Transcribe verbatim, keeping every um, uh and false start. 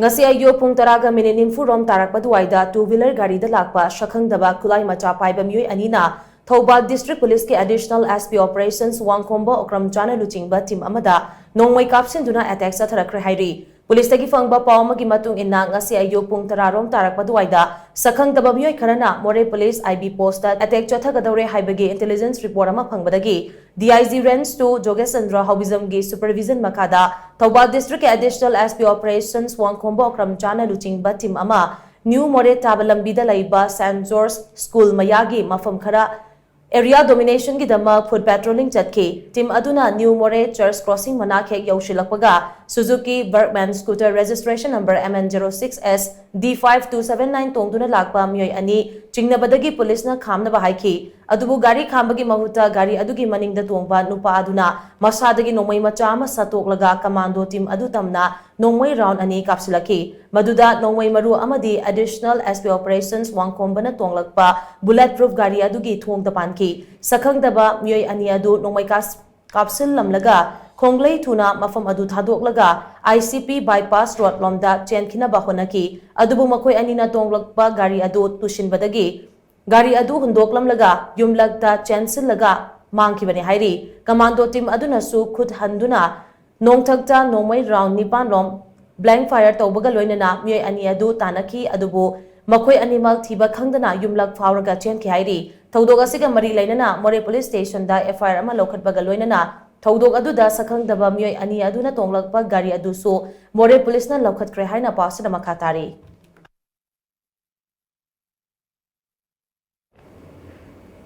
ꯉꯁꯤ ꯑꯌꯨꯛ ꯄꯨꯡ ꯇꯔꯥꯒ ꯃꯤꯅꯤꯠ ꯅꯤꯐꯨ ꯔꯣꯝ ꯇꯥꯔꯛꯄ ꯑꯗꯨꯋꯥꯏꯗ two wheeler ꯒꯥꯔꯤꯗ ꯂꯥꯛꯄ ꯁꯛꯈꯪꯗꯕ ꯈꯨꯠꯂꯥꯏ ꯃꯆꯥ ꯄꯥꯏꯕ ꯃꯤꯑꯣꯏ ꯑꯅꯤꯅ ꯊꯧꯕꯥꯜ District Police ꯀꯤ Additional SP Operations ꯋꯥꯡꯈꯣꯝꯕ ꯑꯣꯀ꯭ꯔꯝ ꯆꯥꯅ ꯂꯨꯆꯤꯡꯕ team ꯑꯃꯗ ꯅꯣꯡꯃꯩ ꯀꯥꯞꯁꯤꯟꯗꯨꯅ attack ꯆꯠꯊꯔꯛꯈ꯭ꯔꯦ ꯍꯥꯏꯔꯤ꯫ Police ꯇꯒꯤ ꯐꯪꯕ ꯄꯥꯎ ꯑꯃꯒꯤ ꯃꯇꯨꯡ ꯏꯟꯅ, ꯉꯁꯤ ꯑꯌꯨꯛ ꯄꯨꯡ ꯇꯔꯥ ꯔꯣꯝ ꯇꯥꯔꯛꯄ ꯑꯗꯨꯋꯥꯏꯗ ꯁꯛꯈꯪꯗꯕ ꯃꯤꯑꯣꯏ ꯈꯔꯅ ꯃꯣꯔꯦ Police IB post ꯇ attack ꯆꯠꯊꯒꯗꯧꯔꯦ ꯍꯥꯏꯕꯒꯤ intelligence report ꯑꯃ ꯐꯪꯕꯗꯒꯤ, DIG Range two ꯖꯣꯒꯦꯁ Chandra ꯍꯥꯎꯕꯤꯖꯝꯒꯤ supervision ꯃꯈꯥꯗ ꯊꯧꯕꯥꯜ District ꯀꯤ Additional SP Operations ꯋꯥꯡꯈꯣꯝꯕ ꯑꯣꯀ꯭ꯔꯝ ꯆꯥꯅ ꯂꯨꯆꯤꯡꯕ team ꯑꯃ ꯅ꯭ꯌꯨ ꯃꯣꯔꯦ ꯇꯥꯕ ꯂꯝꯕꯤꯗ ꯂꯩꯕ Saint George School ꯃꯌꯥꯒꯤ ꯃꯐꯝ ꯈꯔ area domination ꯒꯤꯗꯃꯛ foot patrolling ꯆꯠꯈꯤ꯫ Team ꯑꯗꯨꯅ ꯅ꯭ꯌꯨ ꯃꯣꯔꯦ Church Crossing ꯃꯅꯥꯛ ꯍꯦꯛ ꯌꯧꯁꯤꯜꯂꯛꯄꯒ, Suzuki Burgman scooter registration number MN zero six S D five two seven nine ꯇꯣꯡꯗꯨꯅ ꯂꯥꯛꯄ ꯃꯤꯑꯣꯏ ꯑꯅꯤ ꯆꯤꯡꯅꯕꯗꯒꯤ police ꯅ ꯈꯥꯝꯅꯕ ꯍꯥꯏꯈꯤ꯫ ꯑꯗꯨꯕꯨ ꯒꯥꯔꯤ ꯈꯥꯝꯕꯒꯤ ꯃꯍꯨꯠꯇ ꯒꯥꯔꯤ ꯑꯗꯨꯒꯤ ꯃꯅꯤꯡꯗ ꯇꯣꯡꯕ ꯅꯨꯄꯥ ꯑꯗꯨꯅ ꯃꯁꯥꯗꯒꯤ ꯅꯣꯡꯃꯩ ꯃꯆꯥ ꯑꯃ ꯁꯠꯇꯣꯛꯂꯒ commando team ꯑꯗꯨ ꯇꯝꯅ ꯅꯣꯡꯃꯩ round ꯑꯅꯤ ꯀꯥꯞꯁꯤꯜꯂꯛꯈꯤ꯫ ꯃꯗꯨꯗ ꯅꯣꯡꯃꯩ ꯃꯔꯨ ꯑꯃꯗꯤ Additional SP Operations ꯋꯥꯡꯈꯣꯝꯕꯅ ꯇꯣꯡꯂꯛꯄ bullet proof ꯒꯥꯔꯤ ꯑꯗꯨꯒꯤ ꯊꯣꯡꯗ ꯄꯥꯟꯈꯤ꯫ ꯁꯛꯈꯪꯗꯕ ꯃꯤꯑꯣꯏ ꯑꯅꯤ ꯑꯗꯨ ꯅꯣꯡꯃꯩ ꯀꯥꯞ-, ꯀꯥꯞꯁꯤꯜꯂꯝꯂꯒ ꯈꯣꯡꯂꯩ ꯊꯨꯅ ꯃꯐꯝ ꯑꯗꯨ ꯊꯥꯗꯣꯛꯂꯒ ICP bypass road ꯂꯣꯝꯗ ꯆꯦꯟꯈꯤꯅꯕ ꯍꯣꯠꯅꯈꯤ꯫ ꯑꯗꯨꯕꯨ ꯃꯈꯣꯏ ꯑꯅꯤꯅ ꯇꯣꯡꯂꯛꯄ ꯒꯥꯔꯤ ꯑꯗꯨ ꯇꯨꯁꯤꯟꯕꯗꯒꯤ ꯒꯥꯔꯤ ꯑꯗꯨ ꯍꯨꯟꯗꯣꯛꯂꯝꯂꯒ ꯌꯨꯝꯂꯛꯇ ꯆꯦꯟꯁꯤꯜꯂꯒ ꯃꯥꯡꯈꯤꯕꯅꯤ ꯍꯥꯏꯔꯤ꯫ Commando team ꯑꯗꯨꯅꯁꯨ ꯈꯨꯠ ꯍꯟꯗꯨꯅ ꯅꯣꯡꯊꯛꯇ ꯅꯣꯡꯃꯩ round ꯅꯤꯄꯥꯟ ꯔꯣꯝ blank fire ꯇꯧꯕꯒ ꯂꯣꯏꯅꯅ ꯃꯤꯑꯣꯏ ꯑꯅꯤ ꯑꯗꯨ ꯇꯥꯟꯅꯈꯤ, ꯑꯗꯨꯕꯨ ꯃꯈꯣꯏ ꯑꯅꯤꯃꯛ ꯊꯤꯕ ꯈꯪꯗꯅ ꯌꯨꯝꯂꯛ ꯐꯥꯎꯔꯒ ꯆꯦꯟꯈꯤ ꯍꯥꯏꯔꯤ꯫ ꯊꯧꯗꯣꯛ ꯑꯁꯤꯒ ꯃꯔꯤ ꯂꯩꯅꯅ ꯃꯣꯔꯦ Police Station ꯗ FIR ꯑꯃ ꯂꯧꯈꯠꯄꯒ ꯂꯣꯏꯅꯅ ꯊꯧꯗꯣꯛ ꯑꯗꯨꯗ ꯁꯛꯈꯪꯗꯕ ꯃꯤꯑꯣꯏ ꯑꯅꯤ ꯑꯗꯨꯅ ꯇꯣꯡꯂꯛꯄ ꯒꯥꯔꯤ ꯑꯗꯨꯁꯨ ꯃꯣꯔꯦ Police ꯅ ꯂꯧꯈꯠꯈ꯭ꯔꯦ ꯍꯥꯏꯅ ꯄꯥꯎꯁꯤꯗ ꯃꯈꯥ ꯇꯥꯔꯤ꯫